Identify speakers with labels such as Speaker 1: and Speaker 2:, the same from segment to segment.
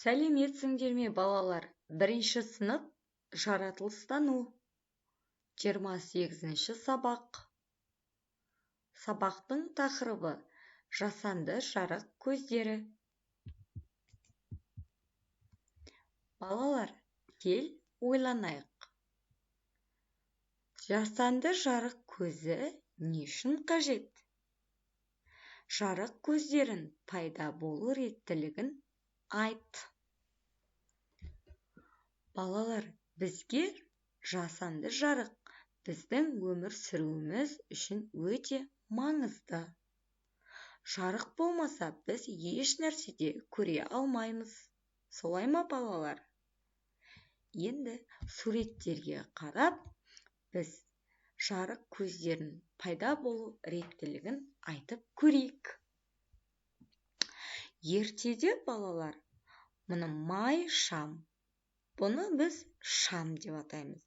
Speaker 1: Сәлеметсіңдер ме, балалар? Бірінші сынып, жаратылыстану. 28-ші сабақ. Сабақтың тақырыбы жасанды жарық көздері. Балалар, кел ойланайық. Жасанды жарық көзі не үшін қажет? Жарық көздерін пайда болу реттілігін айт. Балалар, бізге жасанды жарық біздің өмір сүруіміз үшін өте маңызды. Жарық болмаса, біз еш нәрседе көре алмаймыз. Солай ма, балалар? Енді суреттерге қарап, біз жарық көздерін пайда болу реттілігін айтып көрейік. Ертеде, балалар, мұны май шам. Бұны біз шам деп атаймыз.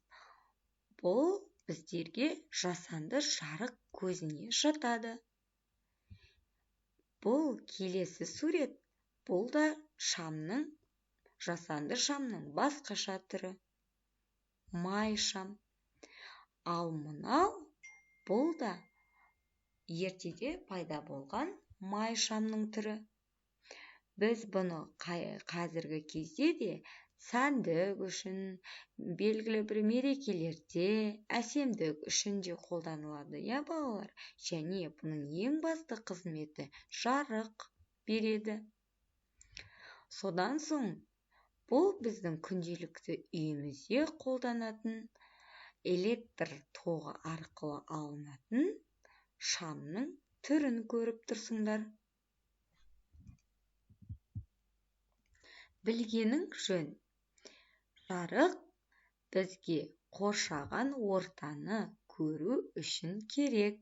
Speaker 1: Бұл біздерге жасанды жарық көзіне жатады. Бұл келесі сурет, бұл да шамның, жасанды шамның басқаша түрі. Май шам. Ал мынау, бұл да ертеде пайда болған май шамның түрі. Біз бұны қазіргі кезде де сәндік үшін, белгілі бір мерекелерде, әсемдік үшін де қолданылады, иә, балалар? Және бұның ең басты қызметі жарық береді. Содан соң бұл біздің күнделікті үйімізде қолданатын электр тоғы арқылы алынатын шамның түрін көріп тұрсыңдар. Білгенің жөн. Жарық бізге қоршаған ортаны көру үшін керек.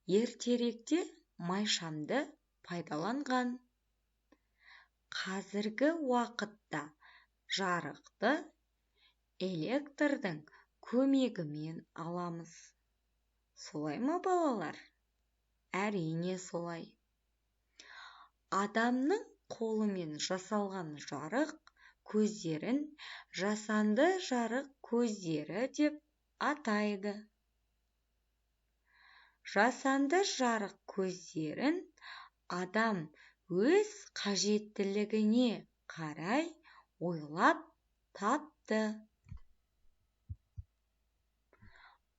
Speaker 1: Ертеректе майшамды пайдаланған. Қазіргі уақытта жарықты электрдің көмегімен аламыз. Солай ма, балалар? Әрине солай. Адамның қолымен жасалған жарық көздерін жасанды жарық көздері деп атайды. Жасанды жарық көздерін адам өз қажеттілігіне қарай ойлап тапты.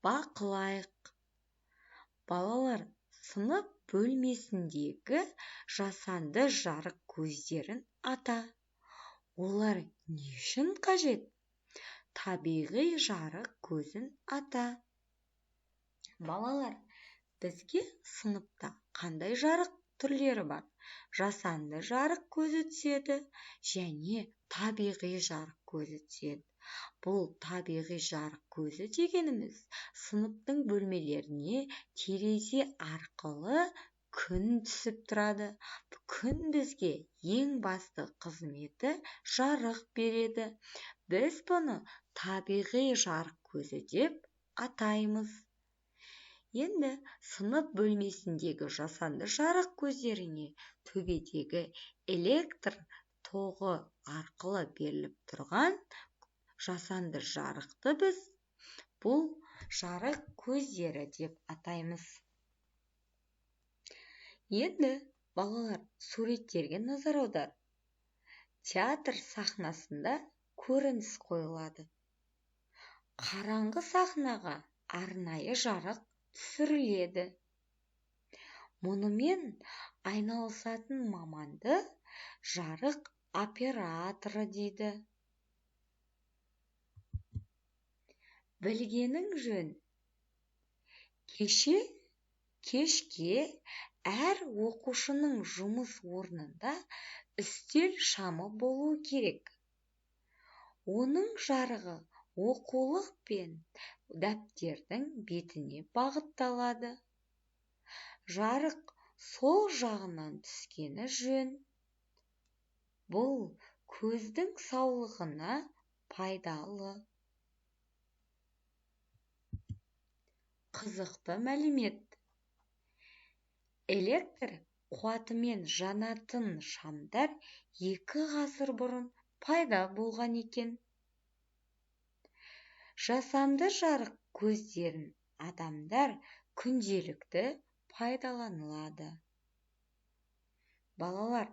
Speaker 1: Бақылайық. Балалар, сынып бөлмесіндегі жасанды жарық көздерін ата. Олар не үшін қажет? Табиғи жарық көзін ата. Балалар, бізге сыныпта қандай жарық түрлері бар? Жасанды жарық көзі түседі және табиғи жарық көзі түседі. Бұл табиғи жарық көзі дегеніміз сыныптың бөлмелеріне терезе арқылы күн түсіп тұрады. Күн бізге ең басты қызметі жарық береді. Біз бұны табиғи жарық көзі деп атаймыз. Енді сынып бөлмесіндегі жасанды жарық көздеріне төбедегі электр тоғы арқылы беріліп тұрған жасанды жарықты біз бұл жарық көздері деп атаймыз. Енді, балалар, суреттерге назар аудар. Театр сахнасында көрініс қойылады. Қараңғы сахнаға арнайы жарық түсіріледі. Мұнымен айналысатын маманды жарық операторы дейді. Білгенің жөн. Кешке әр оқушының жұмыс орнында үстел шамы болу керек. Оның жарығы оқулық пен дәптердің бетіне бағытталады. Жарық сол жағынан түскені жөн. Бұл көздің саулығына пайдалы. Қызықты мәлімет. Электр Қуатымен жанатын шамдар 2 ғасыр бұрын пайда болған екен. Жасанды жарық көздерін адамдар күнделікті пайдаланады. Балалар,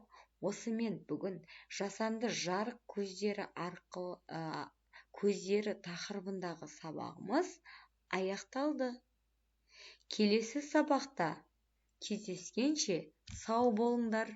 Speaker 1: осымен бүгін жасанды жарық көздері арқылы көздері тақырыбындағы сабағымыз аяқталды. Келесі сабақта кездескенше сау болыңдар!